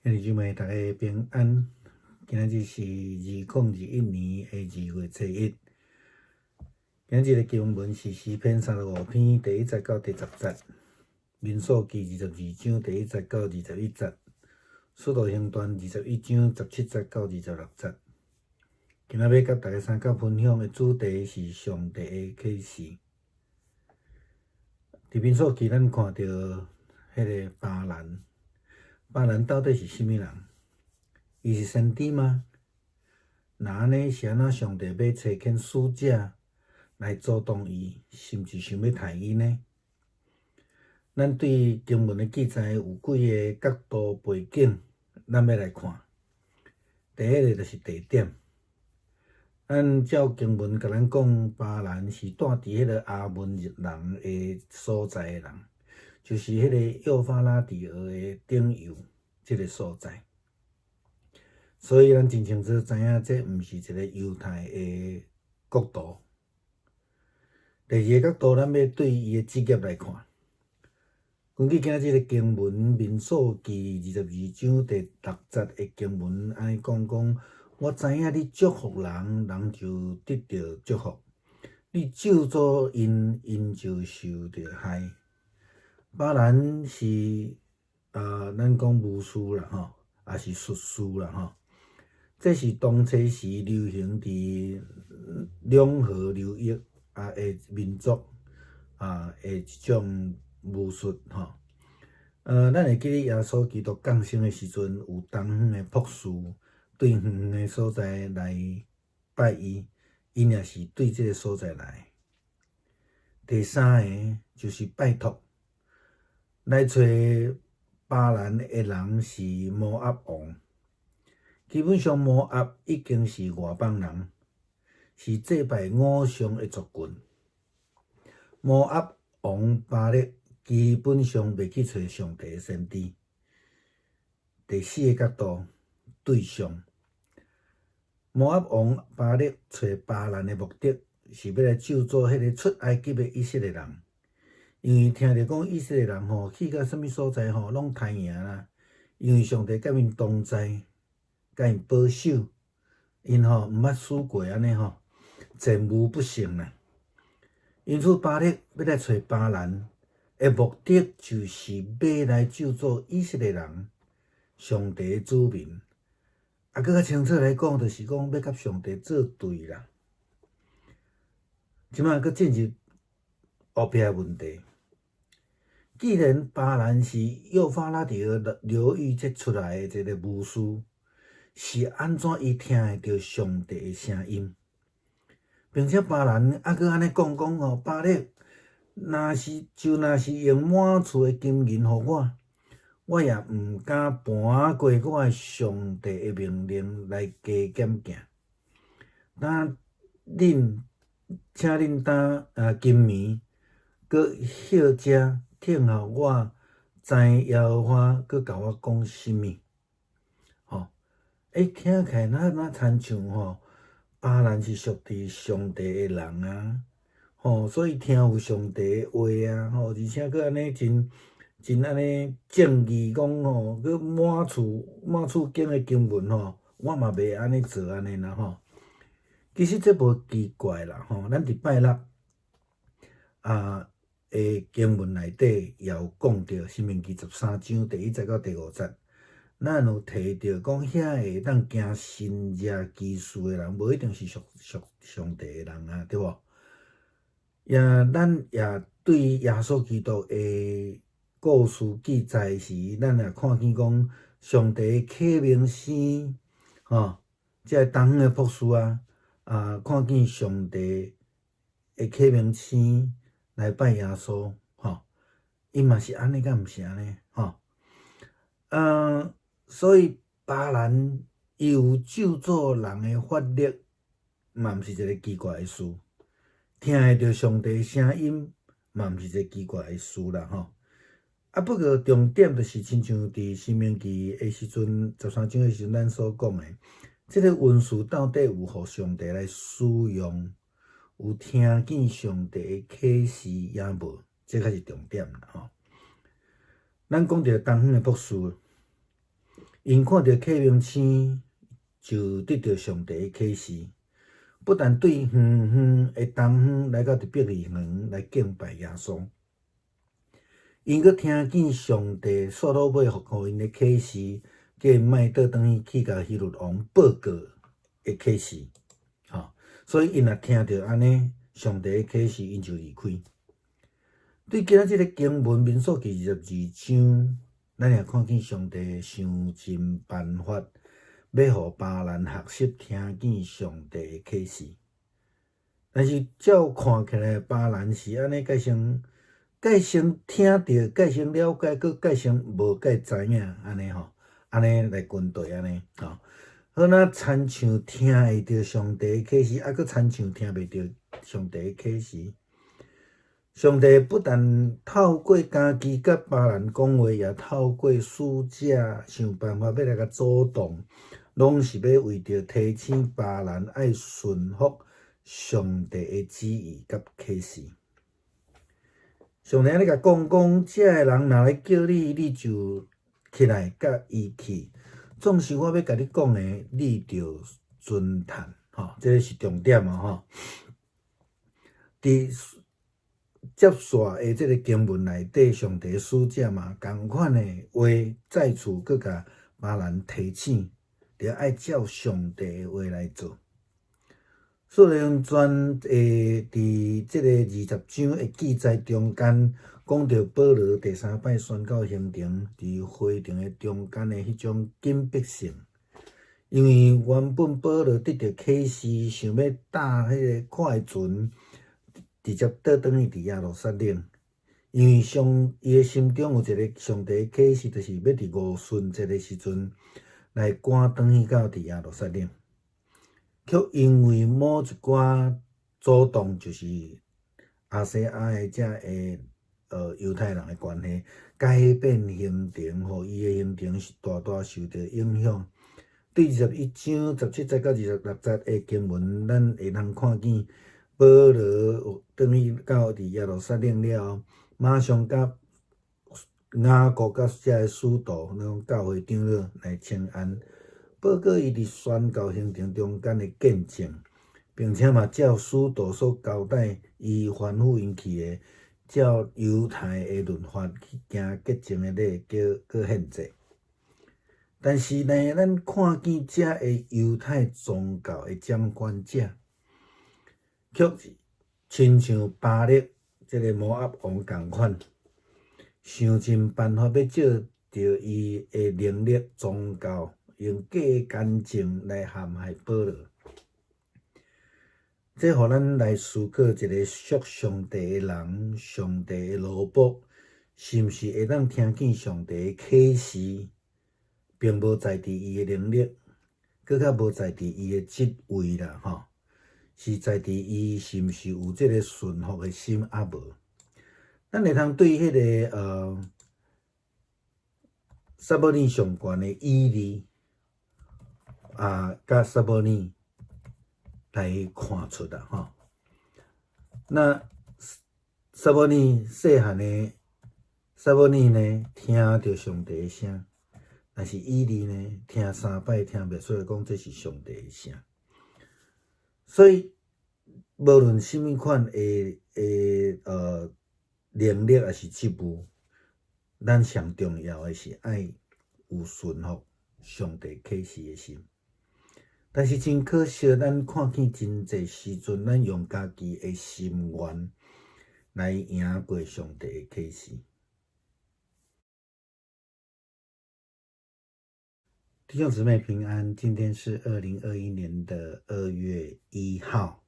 兄弟姊妹，大家平安。今仔日是2021年的2月初1。今仔日的經文是詩篇35篇第一節到第十節，民數記22章第一節到21節，使徒行傳21章17節到26節。今仔欲佮大家相佮分享的主題是上帝的啟示。佇民數記，咱看著彼个巴蘭。巴蘭到底是啥物人？伊是先知嗎？若按呢，是按怎上帝欲差遣使者來阻擋伊，甚至想欲刣伊呢？咱對經文的記載有幾个角度背景，咱欲來看。第一个就是地點。咱照經文共咱講，巴蘭是住佇彼个亞捫人的所在的人，就是彼个幼發拉底河的頂游這个所在。所以咱真清楚知影，這毋是一个猶太的國度。第二个角度，咱欲對伊的職業來看。根據今仔日的經文《民數記》22章第六節的經文，按呢講講，我知影你祝福人，人就得著祝福；你咒詛𪜶，𪜶就受著害。巴蘭是啊，咱講巫師啦，吼，抑是術士啦，吼。這是當初時流行佇兩河流域啊的民族啊的一種巫術，吼。咱會記得耶穌基督降生的時陣，有東方的卜士對遠遠的所在來拜伊，𪜶也是對這个所在來。第三个就是拜託，來揣巴蘭的人是摩押王。基本上摩押已經是外邦人，是祭拜偶像的族群。摩押王巴勒基本上袂去揣上帝的先知。第四个角度，對象。摩押王巴勒揣巴蘭的目的，是欲來咒詛彼个出埃及的以色列人，因為聽著講以色列人吼去到啥物所在吼，攏刣贏啦，因為上帝佮𪜶同在，共𪜶保守，𪜶吼毋捌輸過按呢吼，戰無不勝啦。因此巴勒欲來揣巴蘭的目的，就是欲來咒詛以色列人，上帝的子民。啊，閣較清楚來講，就是講欲佮上帝做對啦。這擺閣進入後壁的問題。既然巴蘭是幼發拉底河流域這出來的一个巫師，是按怎伊聽會著上帝的聲音？並且巴蘭猶閣按呢講講吼，巴勒若是就若是用滿厝的金銀予我，我也毋敢叛過我的上帝的命令來加減行。那恁，請恁擔啊今暝閣歇遮聽候我知耶和華閣共我講啥物？吼，欸，聽起來若若親像吼，巴蘭是屬佇上帝的人啊，吼，所以聽有上帝的話啊，吼，而且閣按呢真真按呢正義講吼，閣滿厝滿厝間的經文吼，我嘛袂按呢做按呢啦吼。其實這無奇怪啦，吼，咱佇拜六啊的經文內底也有講著，申命記13章第一節到第五節，咱有提著講，遐會當行神蹟奇事的人，無一定是屬屬上帝的人啊，對無？也咱也對耶穌基督的故事記載時，咱也看見講，上帝的啟明星，吼，這个東方的博士啊。啊！看見上帝的啟明星來拜耶穌，吼，伊嘛是按呢，敢毋是按呢？吼，所以巴蘭伊有咒詛人的法力，嘛毋是一个奇怪的事。聽會著上帝的聲音，嘛毋是一個奇怪的事啦，吼。啊，不過重點就是親像佇申命記的時陣，13章的時陣，咱所講的。這个文士到底有予上帝來使用，有聽見上帝的啟示抑無？這才是重點啦吼。咱講著東方的博士， 𪜶看著啟明星，就得著上帝的啟示，不但對遠遠的東方來到佇伯利恆來敬拜耶穌，𪜶閣聽見上帝煞落尾予𪜶的啟示，叫𪜶莫倒轉去去共希律王報告的啟示，吼，所以𪜶若聽著按呢上帝的啟示，𪜶就離開。對今仔這个經文民數記22章，咱也看見上帝想盡辦法，欲予巴蘭學習聽見上帝的啟示。但是照看起來，巴蘭是按呢，蓋先蓋先聽著，蓋先了解，閣蓋先無蓋知影按呢吼，按呢來跟對按呢吼。好若親像聽會著上帝的啟示，啊，閣親像聽袂著上帝的啟示。上帝不但透過家己佮巴蘭講話，也透過使者想辦法欲來共阻擋，攏是欲為著提醒巴蘭愛順服上帝的旨意佮啟示。上帝按呢共講講，這个人若來叫你，你就起來佮伊去。總是我欲共你講的，你著遵趁，吼，這个是重點哦，吼。佇接續的這个經文內底，上帝使者嘛仝款的話，再次閣共巴蘭提醒，著愛照上帝的話來做。使徒行傳的佇這个20章的記載中間，講著保羅第三擺宣教行程佇會堂的中間的彼種緊迫性，因為原本保羅得著啟示，想欲搭彼个快船，直接倒轉去佇耶路撒冷，因為上伊的心中有一个上帝的啟示，就是欲佇五旬節的時陣來趕轉去到佇耶路撒冷，卻因為某一寡阻擋，就是亞細亞的這个猶太人的關係，改變行程，予伊的行程是大大受著影響。對21章17節到26節的經文，咱會通看見保羅轉去到佇耶路撒冷了後，馬上佮雅各佮這个使徒，那種教會長老來請安，報告伊佇宣教行程中間的見證，並且嘛照使徒所交代伊吩咐𪜶去的，照猶太的律法去行潔淨的禮，叫閣獻祭。但是呢，咱看見這个猶太宗教的掌權者，卻親像巴勒這个摩押王仝款，想盡辦法欲藉著伊的能力、宗教，用假乾淨來陷害保羅。這予咱來思考一个屬上帝的人，上帝的奴僕，是毋是會當聽見上帝的啟示，並無在佇伊的能力，閣較無在佇伊的職位啦，吼，是在佇伊是毋是有這个順服的心抑無？咱會通對彼个撒母耳上懸的以利啊，佮撒母耳來看出啦，吼。那撒母耳細漢的撒母耳呢，聽著上帝的聲，但是以利呢，聽三擺聽袂出來講這是上帝的聲。所以，無論啥物款的能力抑是職務，咱上重要的是愛有順服上帝啟示的心。但是真可惜，咱看見真濟時陣，咱用家己的心願來贏過上帝的啟示。弟兄姊妹平安，今天是2021年的2月1號。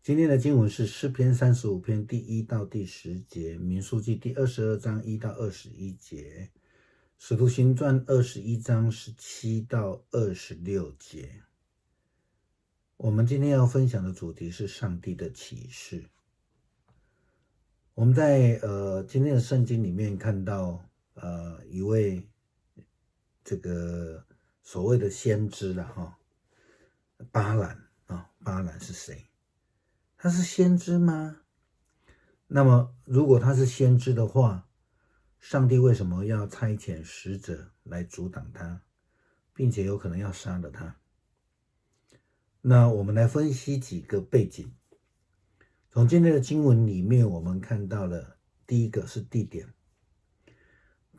今天的經文是詩篇35篇第1到第10節，民數記第22章1到21節，使徒行傳21章17到26節。我們今天要分享的主題是上帝的啟示。我們在今天的聖經裡面看到一位這個所謂的先知了哈，巴蘭啊，巴蘭是誰？他是先知嗎？那麼如果他是先知的話，上帝為什麼要差遣使者來阻擋他？并且有可能要杀了他。那我们来分析几个背景。从今天的经文里面，我们看到了第一个是地点。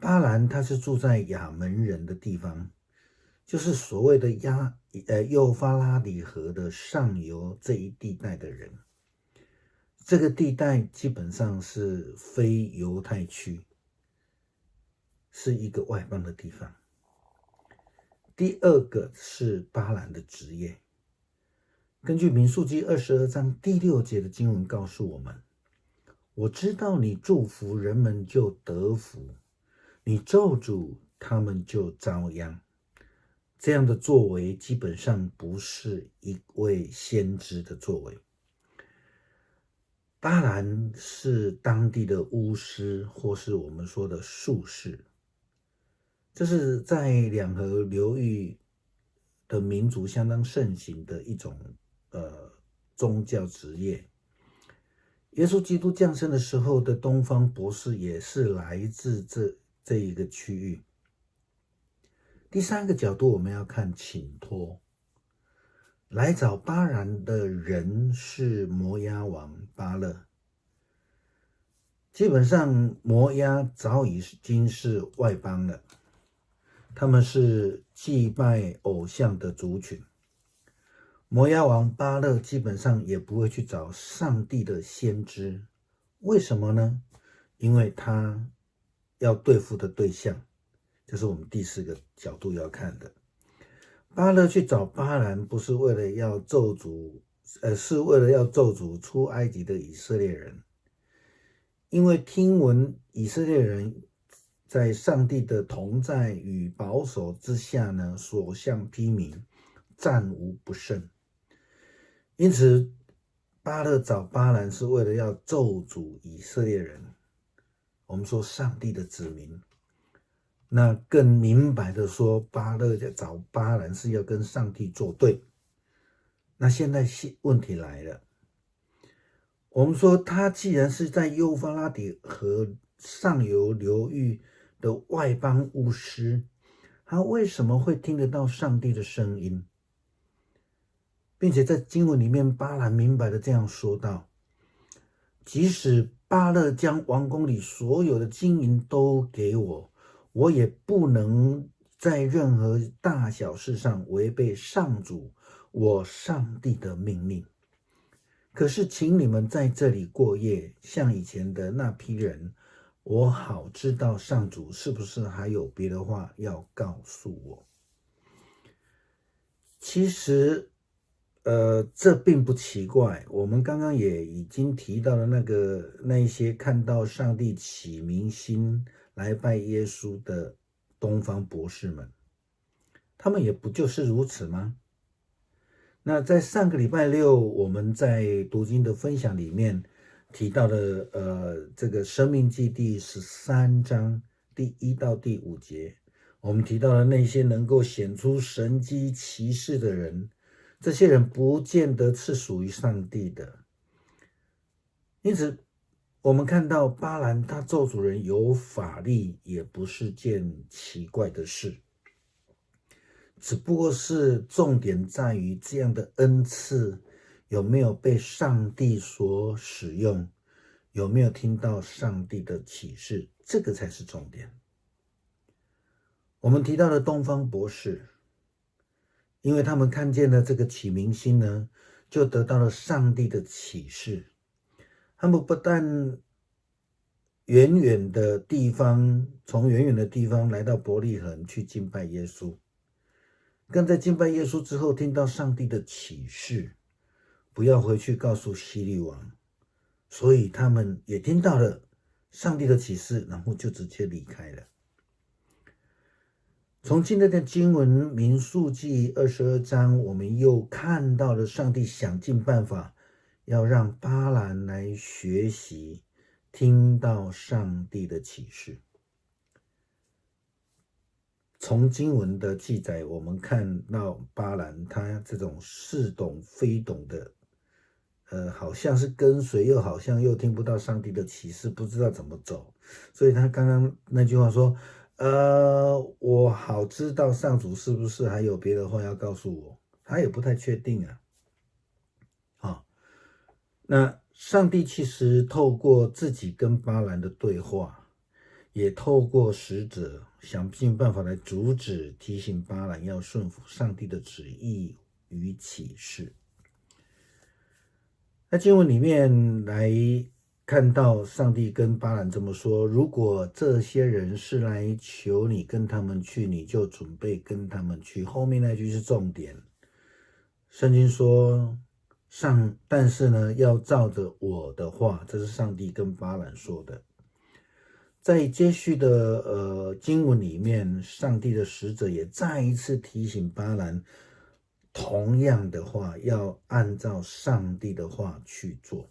巴兰他是住在亚扪人的地方，就是所谓的幼发拉底河的上游这一地带的人。这个地带基本上是非犹太区，是一个外邦的地方。第二个是巴兰的职业。根据民数记22章第6节的经文告诉我们：“我知道你祝福人们就得福，你咒诅他们就遭殃。”这样的作为基本上不是一位先知的作为。巴兰是当地的巫师，或是我们说的术士，这是在两河流域的民族相当盛行的一种宗教职业。耶稣基督降生的时候的东方博士也是来自这一个区域。第三个角度，我们要看请托。来找巴兰的人是摩押王巴勒。基本上，摩押早已经是外邦了，他们是祭拜偶像的族群。摩押王巴勒基本上也不会去找上帝的先知，为什么呢？因为他要对付的对象，这是我们第四个角度要看的。巴勒去找巴兰，不是为了要咒诅，是为了要咒诅出埃及的以色列人，因为听闻以色列人在上帝的同在与保守之下呢，所向披靡，战无不胜。因此，巴勒找巴兰是为了要咒诅以色列人。我们说上帝的子民，那更明白的说，巴勒在找巴兰是要跟上帝作对。那现在问题来了，我们说他既然是在幼发拉底河上游流域的外邦巫师，他为什么会听得到上帝的声音？并且在经文里面，巴兰明白的这样说道：“即使巴勒将王宫里所有的金银都给我，我也不能在任何大小事上违背上主我上帝的命令。可是，请你们在这里过夜，像以前的那批人，我好知道上主是不是还有别的话要告诉我。”其实，这并不奇怪。我们刚刚也已经提到了那一些看到上帝启明星来拜耶稣的东方博士们，他们也不就是如此吗？那在上个礼拜六，我们在读经的分享里面提到的，这个申命记第13章第1到第5节，我们提到了那些能够显出神迹奇事的人。这些人不见得是属于上帝的，因此我们看到巴兰他咒诅人有法力，也不是件奇怪的事，只不过是重点在于这样的恩赐有没有被上帝所使用，有没有听到上帝的启示，这个才是重点。我们提到的东方博士，因为他们看见了这个启明星呢，就得到了上帝的启示。他们不但远远的地方，从远远的地方来到伯利恒去敬拜耶稣，更在敬拜耶稣之后，听到上帝的启示，不要回去告诉希律王，所以他们也听到了上帝的启示，然后就直接离开了。从今天的经文《民数记》22章，我们又看到了上帝想尽办法要让巴兰来学习，听到上帝的启示。从经文的记载，我们看到巴兰他这种似懂非懂的，好像是跟随，又好像又听不到上帝的启示，不知道怎么走。所以他刚刚那句话说，我好知道上主是不是還有別的話要告訴我，他也不太確定啊。好，那上帝其實透過自己跟巴蘭的對話，也透過使者想盡辦法來阻止、提醒巴蘭要順服上帝的旨意與啟示。那經文裡面來看到上帝跟巴蘭這麼說：如果這些人是來求你跟他們去，你就準備跟他們去。後面那句是重點。聖經說上，但是呢，要照着我的話，這是上帝跟巴蘭說的。在接續的經文裡面，上帝的使者也再一次提醒巴蘭，同樣的話，要按照上帝的話去做。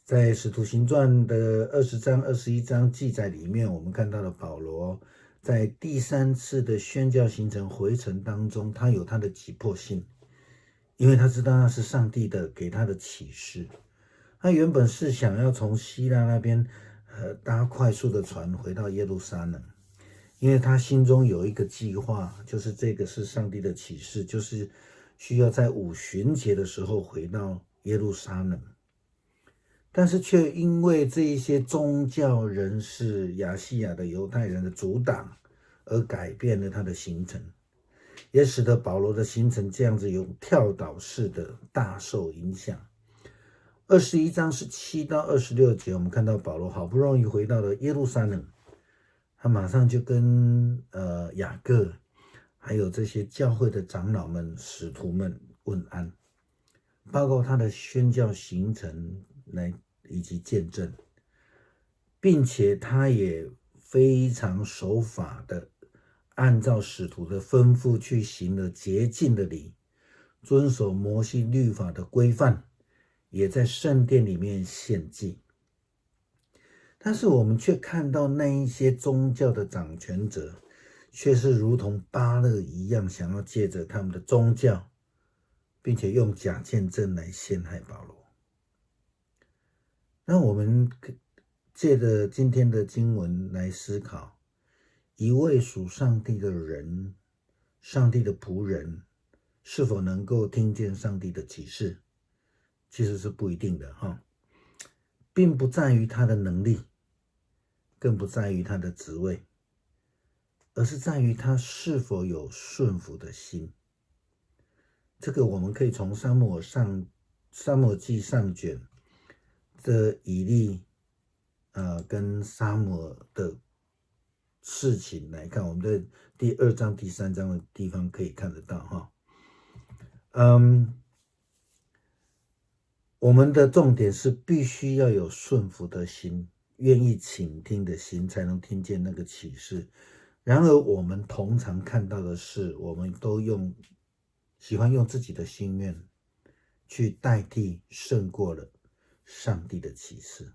在《使徒行傳》的20章、21章記載裡面，我們看到了保羅在第三次的宣教行程回程當中，他有他的急迫性，因為他知道那是上帝的給他的啟示。他原本是想要從希臘那邊搭快速的船回到耶路撒冷，因為他心中有一個計劃，就是這個是上帝的啟示，就是需要在五旬節的時候回到耶路撒冷。但是卻因為這一些宗教人士、亞細亞的猶太人的阻擋，而改變了他的行程，也使得保羅的行程這樣子有跳島式的大受影響。21章17到26節，我們看到保羅好不容易回到了耶路撒冷，他馬上就跟雅各，還有這些教會的長老們、使徒們問安，報告他的宣教行程來以及見證，並且他也非常守法的，按照使徒的吩咐去行了潔淨的禮，遵守摩西律法的規範，也在聖殿裡面獻祭。但是我們卻看到那一些宗教的掌權者，卻是如同巴勒一樣，想要借着他們的宗教，並且用假見證來陷害保羅。那我們借着今天的經文來思考，一位屬上帝的人，上帝的僕人，是否能夠聽見上帝的啟示？其實是不一定的哈，並不在於他的能力，更不在於他的職位，而是在於他是否有順服的心。這個我們可以從撒母耳記上卷的以利，跟撒母耳的事情來看，我們在第二章、第三章的地方可以看得到哈。我們的重點是必須要有順服的心，願意傾聽的心，才能聽見那個啟示。然而，我們通常看到的是，我們都喜歡用自己的心願去代替勝過了上帝的啟示。